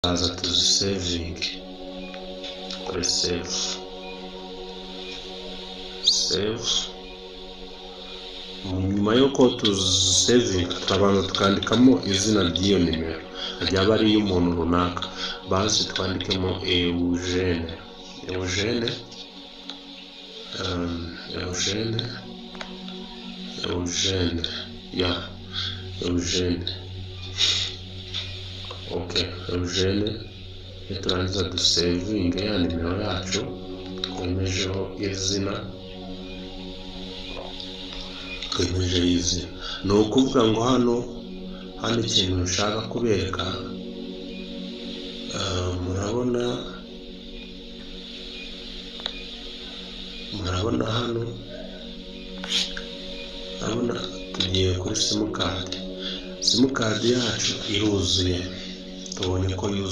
Turaza tuzisevinge kuri save, save. Nyuma y'uko tuzisevinga, turabanza tukandikamo izina ry'iyo nimero, ryaba ari iy'umuntu runaka. Basi twandikemo Eugene, Eugene, Eugene, Eugene, ya Eugene. Ok, Eugene. Niturangiza dusevinge ya nimero yacu twemejeho izina, twemejeho izina. Ni ukuvuga ngo hano ikintu nshaka kubereka, murabona hano, murabona tugiye kuri simukadi, simukadi yacu iruzuye, tubonye ko yuzuye.